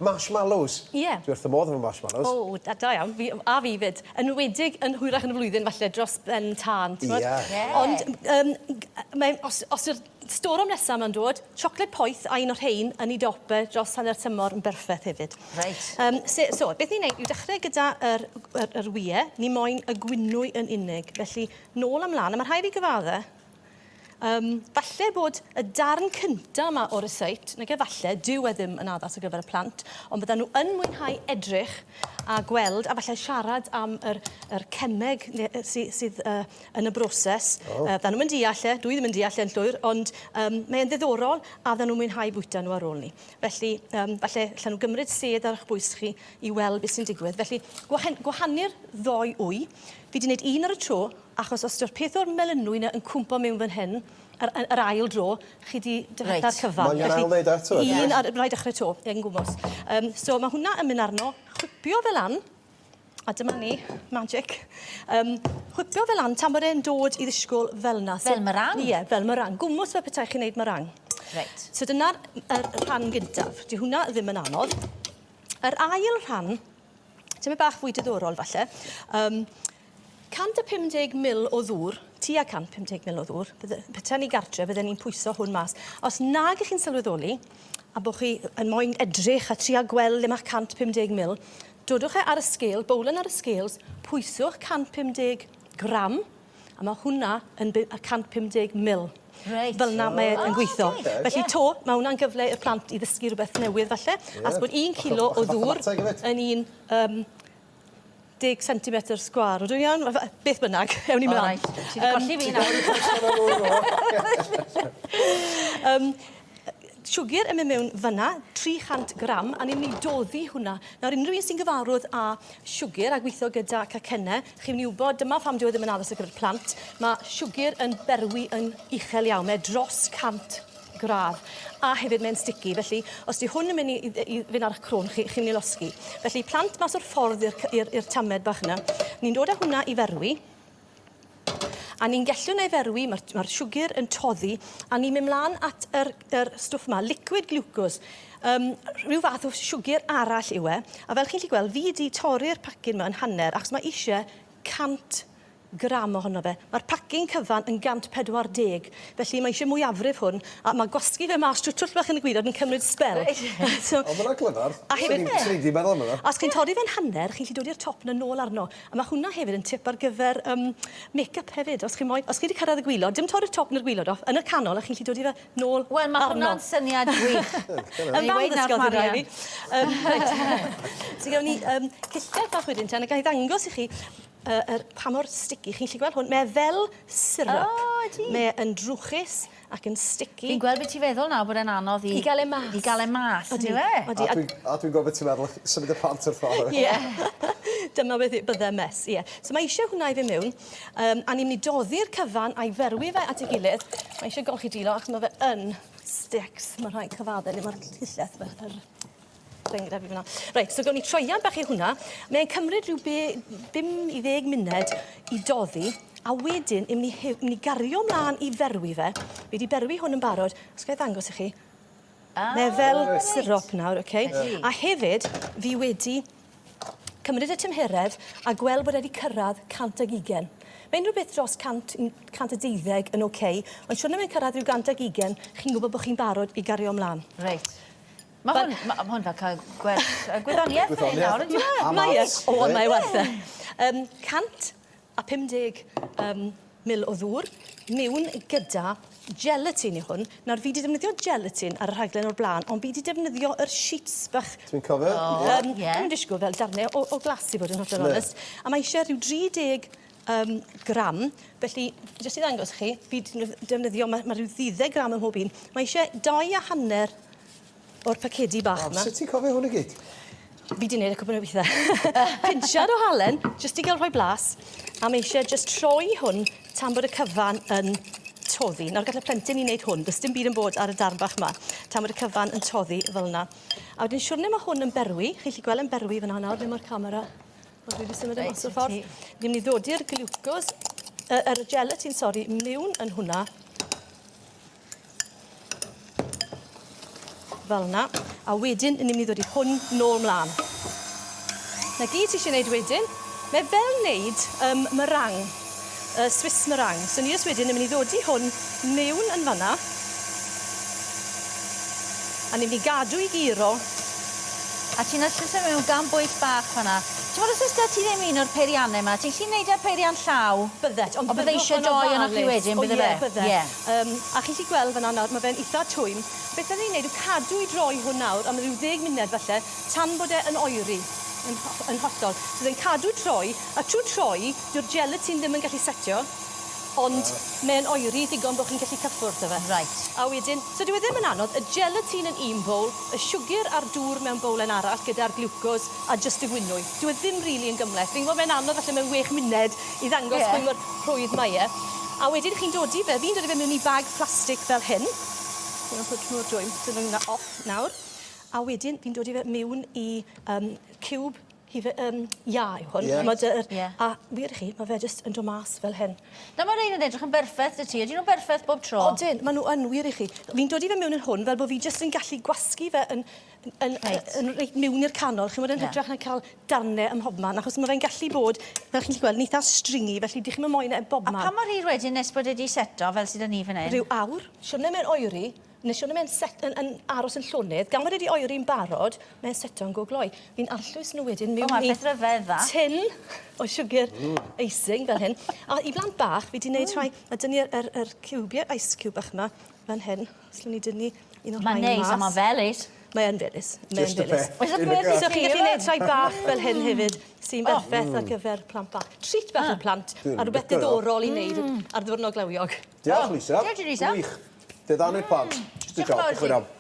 Marshmallows. Ie. Dwi wrth fy modd efo marshmallows. O, da, da iawn. Fi, a fi 'fyd. Yn enwedig yn hwyrach yn y flwyddyn falle dros ben tân, t'mod? Ie. Ie. Ond yym mae os os yw'r storom nesa 'ma'n dod, siocled poeth a un o'r rhein yn 'i dop e dros hanner tymor yn berffeth hefyd. Reit. Yym se- so beth ni'n neud yw dechre gyda yr yr yr wye, ni moyn y gwynwy yn unig. Felly nôl a mlan, a ma' rhai' fi gyfadde Yym, falle bod y darn cynta 'ma o'r ryseit, nage falle, dyw e ddim yn addas ar gyfer y plant, ond byddan nhw yn mwynhau edrych a gweld a falle siarad am yr, yr cemeg ne- yy sy, sydd uh, yn y broses. Oh. Fyddan nhw'm yn deall e, dwi ddim yn deall e'n llwyr, ond um, mae e'n ddiddorol a fyddan nhw'n mwynhau bwyta nhw ar ôl ni. Felly, um, falle allan nhw gymryd sedd ar eich bwys chi i weld beth sy'n digwydd. Felly, gwahan, gwahanu'r ddoi wy. Fi 'di wneud un ar y tro, Achos os dyw'r peth o'r melynwy 'na yn cwmpo mewn fan hyn, yr y- yr ail dro, chi 'di difetha'r cyfan. Mae angen ail wneud o eto wedyn. Un ar... Rhaid dechrau 'to, ie, yn gwmws. Yym, so ma' hwnna yn mynd arno, chwipio fe lan, a dyma ni, magic. Yym, chwipio fe lan tan bod e'n dod i ddisgwyl fel 'na. Fel meringue? Ie, fel meringue. Gwmws fel petai chi'n neud meringue. Reit. So dyna'r yr rhan gyntaf. 'Di hwnna ddim yn anodd. Yr ail rhan, tymed bach fwy diddorol falle, yym, 150 ml o ddŵr, tua 150 ml o ddŵr, bydde, petaen ni gartre, bydden ni'n pwyso hwn mas. Os nag ych chi'n sylweddoli, a bod chi yn moyn edrych a trio gweld le mae 150 ml, dodwch e ar y scale, bowlen ar y scales, pwyswch 150 gram, a mae hwnna yn 150 ml. Reit. Fel 'na mae e yn gweithio. Oh, okay. Felly 'to, mae hwnna'n gyfle i'r plant i ddysgu rhywbeth newydd falle. Yeah. As bod un kilo o ddŵr yn un um, 10 centimetr sgwâr. Ydw i'n iawn? Beth bynnag, ewn ni mlaen. Alright. Ti 'di colli fi nawr. Yym siwgr yn mynd mewn fyna, 300 gram, a ni'n mynd i doddi hwnna. Nawr, unrhyw un sy'n gyfarwydd â siwgr a gweithio gyda cacennau, chi'n mynd i wybod, dyma pham dyw e ddim yn addas ar gyfer plant, mae siwgr yn berwi yn uchel iawn, mae e dros 100 gradd. A hefyd mae'n sticky, felly os 'di hwn yn mynd i i i fynd ar 'ych crôn chi, chi'n mynd i losgi. Felly plant mas o'r ffordd i'r i'r i'r tamed bach yna. Ni'n dod â hwnna i ferwi. A ni'n gellwn ei ferwi, mae'r ma siwgr yn toddi, a ni'n mynd mlaen at yr, yr stwff yma, liquid glucose. Um, rhyw fath o siwgr arall yw e. A fel chi'n gallu gweld, fi wedi torri'r pacyn yma yn hanner, achos mae eisiau 100 gram ohono fe. Mae'r pacin cyfan yn 140, felly mae eisiau mwyafrif hwn, a mae gwasgu fe mas trwy twll bach yn y gwirod yn cymryd sbel. so, O, mae'n glyfar. A hefyd... Swn i 'di meddwl am hwnna. Os chi'n torri fe'n hanner, chi'n gallu dod i'r top 'na nôl arno. A mae hwnna hefyd yn tip ar gyfer um, make-up hefyd. Os chi'n moyn, os chi wedi cyrraedd y gwylod, dim torri'r top na'r gwylod off, yn y canol, a chi'n gallu dod i fe nôl Wel, mae hwnna'n syniad gwych. Yn fawr ddysgodd hwnna i fi. Um, reit. So gawn ni um, cyllell bach wedyn, te, a ga i ddangos i chi yy yr pa mor sticky, chi'n gallu gweld hwn, mae e fel syrup. O, ydi? Mae e yn drwchus ac yn sticky. Fi'n gweld beth ti'n feddwl nawr bod e'n anodd i... I gael e mas. I gael e mas, Odi. yndyw e? Odi. A dwi'n a dwi'n gweld beth ti'n meddwl, symud y plant o'r ffordd. Ie. Dyma beth bydde mess, ie. So mae eisiau hwnna i fynd mewn, um, a ni'n mynd i doddi'r cyfan a'i ferwi fe at ei gilydd. Mae eisiau golchi dilo achos mae fe yn sticks, mae rhaid cyfadde, neu mae'r llylleth, yr Rhaid gyda fi fyna. Reit, so gawn ni troiad bach i hwnna. Mae'n cymryd rhyw be, 5 i 10 munud i doddi, a wedyn i'm ni, ni gario mlaen i ferwi fe. Fi wedi berwi hwn yn barod, os ga i ddangos i chi. Ah, Mae fel reit. sirop nawr, oce? Yeah. A hefyd, fi wedi cymryd y tymheredd a gweld bod e wedi cyrraedd 120. Mae unrhyw beth dros 100, 112 yn oce, ond siwrne mae'n cyrraedd rhyw 120, chi'n gwybod bod chi'n barod i gario mlaen. Reit. Mae hwn, ma' hwn fel cael gwers yy gwyddoniaeth fan hyn nawr yndyw e? A Mae e. maths. O, mae e werth e. Yym 150 yym mil o ddŵr miwn gyda gelatin yw hwn. Nawr fi 'di defnyddio gelatin ar y rhaglen o'r blaen, ond fi 'di defnyddio yr sheets bach. Dwi'n cofio. O Yym ie. Dwi'm yn disgwl fel darne o o glas i fod yn hollol onest. A mae isie rhyw 30 yym gram. Felly, jyst i ddangos i chi, fi 'di defnyddio ma' ma' rhyw ddeuddeg gram ym mhob un. Mae isie dou a hanner o'r pacedi bach 'ma. Sut ti'n cofio hwn i gyd? Fi 'di neud e cwpwl o withe. Pinsiad o halen, jyst i gael rhoi blas, a mae eisiau jyst troi hwn tan bod y cyfan yn toddi. Nawr gall y plentyn i wneud hwn, does dim byd yn bod ar y darn bach 'ma, tan bod y cyfan yn toddi fel 'na. A wedyn siwrne mae hwn yn berwi, chi'n gallu gweld yn berwi fyna nawr, ble mae'r camera. O, dwi wedi symud e mas o'r ffordd. Ni'n mynd i ddodi'r glucose, yr gelatin, sori, miwn yn hwnna. Fel 'na. A wedyn 'yn ni myn' i ddod i hwn nôl mlan. 'Na gyd ti isie neud wedyn, mae fel neud yym meringue, yy Swiss meringue. So ni jyst wedyn yn myn' i ddodi hwn mewn yn fan 'na. A ni myn' i gadw 'i guro. A ti'n arllwys e mewn gan bwyll bach fan 'na. T'mod os o's 'da ti ddim un o'r peirianne 'ma, ti'n gallu neud e â peiriant llaw? Byddet, ond Ond bydde byddwch isie yn doi arnoch chi ofalus. wedyn, bydde O fe? ie, bydde. Ie. Yym, a chi'n gallu gweld fan 'na nawr, ma' fe'n itha twym. Beth fydden i'n neud yw cadw i droi hwn nawr am ryw ddeg munud falle, tan bod e yn oeri, yn ho- yn hollol. So fe'n cadw troi, a trw troi, dyw'r gelatin ddim yn gallu setio, ond mae'n oeri ddigon bo' chi'n gallu cyffwrdd 'da fe. Reit. A wedyn, so dyw e ddim yn anodd, y gelatin yn un bowl, y siwgr a'r dŵr mewn bowlen arall gyda'r glucose a jyst y gwynwy. Dyw e ddim rili yn gymhleth. Fi'n gwbod mae'n anodd falle mewn wech munud i ddangos Ie. pwy mor rhwydd mae e. A wedyn chi'n dodi fe, fi'n dodi fe mewn i bag plastig fel hyn. Fi'n pwt mor dwym, dyn nhw'n off nawr. A wedyn fi'n dodi fe mewn i um, ciwb hife, iâ yw hwn. Ie. Ch'mod yr... Ie. A wir i chi, ma' fe jyst yn do' mas fel hyn. Na ma' rein yn edrych yn berffeth 'dy ti. Ydyn nhw'n berffeth bob tro? Odyn, ma' nhw yn wir i chi. Fi'n dodi fe mewn yn hwn fel bo' fi jyst yn gallu gwasgu fe yn yn Reit. yn reit miwn i'r canol, ch'mod yn Ie. hytrach na ca'l darne ym mhobman, achos ma' fe'n gallu bod, fel chi'n gallu gweld, yn itha stringy, felly dych chi'm yn moyn e yn A bobman. pa mor hir wedyn nes bod e 'di seto fel sydd 'da ni fan 'yn? Rhyw awr, siwrne mae'n oeri, neu siwrne mae'n set, yn, yn aros yn llonydd, gan fod e 'di oeri'n barod, mae'n seto'n go gloi. Fi'n arllwys nhw wedyn O, miwn mae i peth ryfedd dda. tin o siwgr icing fel hyn. A i blant bach, fi 'di wneud rhai, a dynnu yr, yr, yr ciwbiau, ice cube bach yma, fan hyn. Os llwn ni dynnu un o'r Mae'n rhain neis a mas. mae'n felys. Mae yn felys. Mae yn Just y felys. peth. Oes y Un y peth gath. So chi'n gallu gwneud rhai bach fel hyn hefyd, sy'n Oh. berffaith ar gyfer plant bach. Treat bach i'r plant, Dwi'n a rhywbeth licio nhw. diddorol i wneud ar ddiwrnod glawiog. Diolch, Lisa. Diolch, Lisa. Gwych. Diddanu'r plant. Just a Diolch yn job. fawr Diolch yn i ti. fawr.